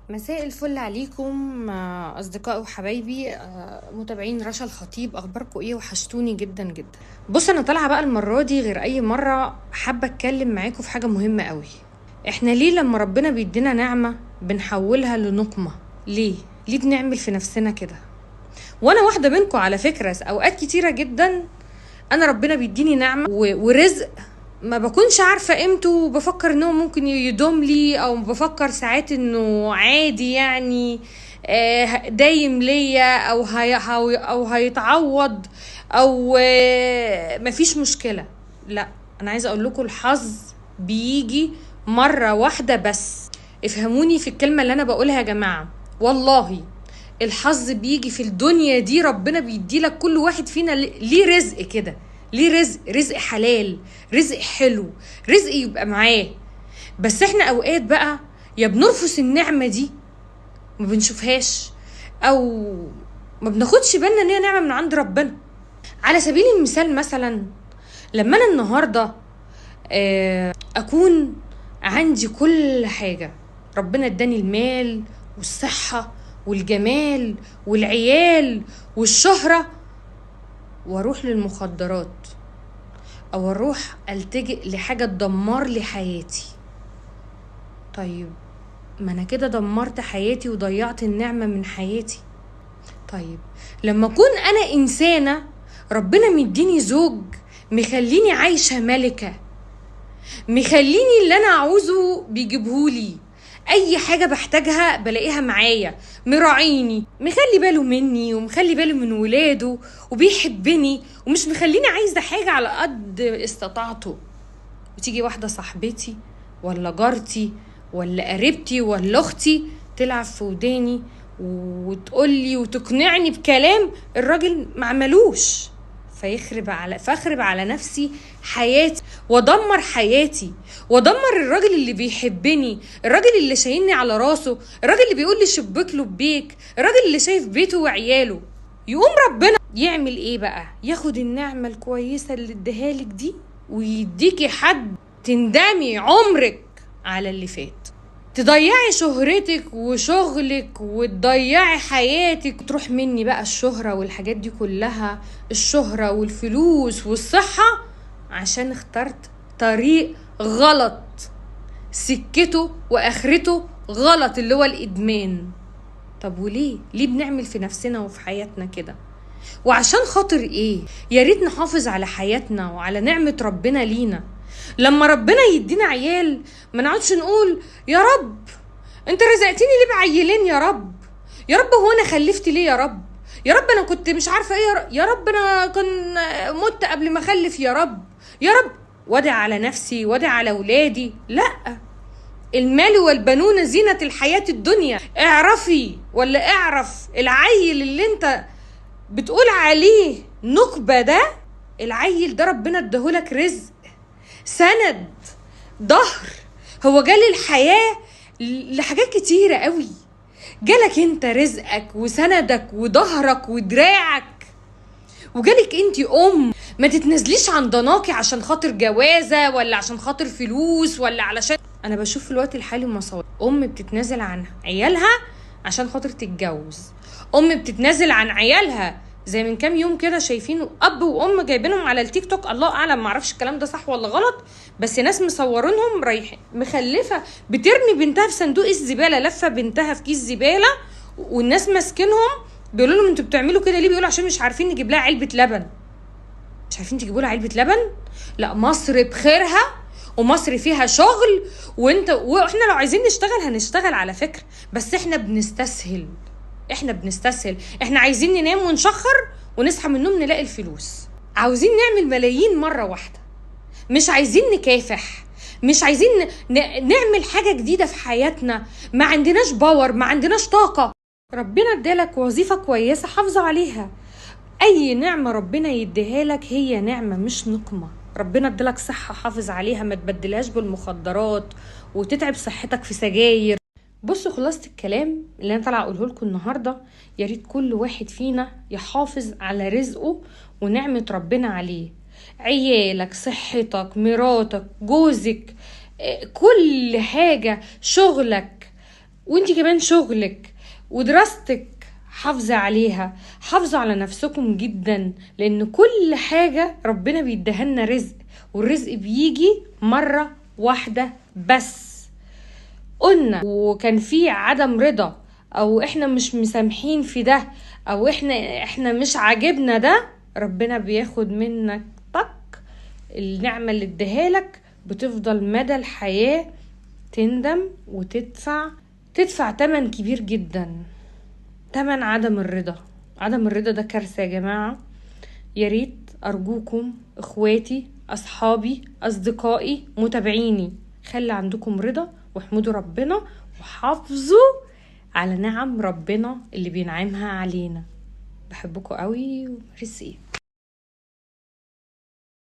مساء الفل عليكم اصدقائي وحبايبي، متابعين رشا الخطيب. اخباركم ايه؟ وحشتوني جدا جدا. بص، انا طالعه بقى المرة دي غير اي مرة، حابة اتكلم معاكم في حاجة مهمة قوي. احنا ليه لما ربنا بيدينا نعمه بنحولها لنقمه؟ ليه بنعمل في نفسنا كده؟ وانا واحدة منكم على فكرة. اوقات كتيرة جدا انا ربنا بيديني نعمه ورزق ما بكونش عارفة قيمته، وبفكر انه ممكن يدوم لي، او بفكر ساعات انه عادي يعني دايم ليا، او هيتعوض، او مفيش مشكلة. لا، انا عايزة اقول لكم الحظ بيجي مرة واحدة بس. افهموني في الكلمة اللي انا بقولها يا جماعة، والله الحظ بيجي في الدنيا دي. ربنا بيدي لك كل واحد فينا ليه رزق كده، ليه رزق، رزق حلال، رزق حلو، رزق يبقى معاه. بس احنا اوقات بقى يا بنرفس النعمة دي ما بنشوفهاش، او ما بناخدش بالنا ان هي نعمة من عند ربنا. على سبيل المثال مثلا، لما انا النهاردة اكون عندي كل حاجة، ربنا اداني المال والصحة والجمال والعيال والشهرة، واروح للمخدرات، او اروح التجئ لحاجة تدمر لي حياتي. طيب ما انا كده دمرت حياتي وضيعت النعمة من حياتي. طيب لما اكون انا انسانه ربنا مديني زوج مخليني عايشه ملكه، مخليني اللي انا عاوزه بيجيبهولي، اي حاجة بحتاجها بلاقيها معايا، مراعيني، مخلي باله مني ومخلي باله من ولاده، وبيحبني، ومش مخليني عايزه حاجة على قد استطاعته. وتيجي واحدة صاحبتي ولا جارتي ولا قريبتي ولا اختي تلعب في وداني وتقولي وتقنعني بكلام الراجل ما عملوش، فاخرب على نفسي حياتي، وادمر حياتي، وادمر الراجل اللي بيحبني، الراجل اللي شايلني على راسه، الراجل اللي بيقول لي شبك له بيك، الراجل اللي شايف بيته وعياله. يقوم ربنا يعمل ايه بقى؟ ياخد النعمة الكويسة اللي اديهالك دي ويديكي حد تندمي عمرك على اللي فات، تضيعي شهرتك وشغلك وتضيعي حياتك، تروح مني بقى الشهرة والحاجات دي كلها، الشهرة والفلوس والصحة، عشان اخترت طريق غلط، سكته واخرته غلط، اللي هو الادمان. طب وليه؟ ليه بنعمل في نفسنا وفي حياتنا كده؟ وعشان خاطر ايه؟ يا ريت نحافظ على حياتنا وعلى نعمة ربنا لينا. لما ربنا يدينا عيال ما نقعدش نقول يا رب انت رزقتني ليه بعيلين، يا رب، يا رب هو انا خلفت ليه، يا رب، يا رب انا كنت مش عارفه ايه، يا رب انا كان مت قبل ما اخلف، يا رب، يا رب، وادع على نفسي وادع على اولادي. لا، المال والبنون زينة الحياة الدنيا. اعرفي ولا اعرف العيل اللي انت بتقول عليه نكبة ده، العيل ده ربنا اداهولك رزق، سند، ظهر. هو جال الحياة لحاجات كتيرة قوي، جالك انت رزقك وسندك وظهرك ودراعك، وجالك انت ام. ما تتنزليش عن ضناكي عشان خاطر جوازة ولا عشان خاطر فلوس ولا علشان. انا بشوف في الوقت الحالي مصايب، ام بتتنازل عن عيالها عشان خاطر تتجوز، ام بتتنازل عن عيالها، زي من كام يوم كده شايفين اب وام جايبينهم على التيك توك، الله اعلم معرفش الكلام ده صح ولا غلط، بس ناس مصورينهم رايحين مخلفه بترمي بنتها في صندوق الزبالة، لفه بنتها في كيس زبالة، والناس ماسكينهم بيقولوا لهم انتوا بتعملوا كده ليه؟ بيقولوا عشان مش عارفين نجيب لها علبة لبن. مش عارفين تجيبوا لها علبة لبن؟ لا، مصر بخيرها ومصر فيها شغل، وانت واحنا لو عايزين نشتغل هنشتغل على فكرة، بس احنا بنستسهل، احنا بنستسهل، احنا عايزين ننام ونشخر ونصحى من النوم نلاقي الفلوس، عاوزين نعمل ملايين مرة واحدة، مش عايزين نكافح، مش عايزين نعمل حاجة جديدة في حياتنا، ما عندناش باور، ما عندناش طاقة. ربنا ادالك وظيفة كويسة حافظ عليها. اي نعمة ربنا يديها لك هي نعمة مش نقمة. ربنا ادالك صحة حافظ عليها، ما تبدلهاش بالمخدرات وتتعب صحتك في سجاير. بصوا، خلاصة الكلام اللي انا طالعه اقوله لكم النهارده، يا ريت كل واحد فينا يحافظ على رزقه ونعمه ربنا عليه، عيالك، صحتك، مراتك، جوزك، كل حاجة، شغلك، وانتي كمان شغلك ودراستك حافظي عليها. حافظوا على نفسكم جدا، لان كل حاجة ربنا بيديها رزق، والرزق بيجي مرة واحدة بس. قلنا وكان في عدم رضا، او احنا مش مسامحين في ده، او احنا مش عاجبنا ده، ربنا بياخد منك طق النعمة اللي اديهالك، بتفضل مدى الحياة تندم وتدفع تمن كبير جدا، تمن عدم الرضا. عدم الرضا ده كارثة يا جماعة. يا ريت أرجوكم إخواتي أصحابي أصدقائي متابعيني، خلي عندكم رضا واحمدوا ربنا وحافظوا على نعم ربنا اللي بينعمها علينا. بحبكم قوي وميرسي.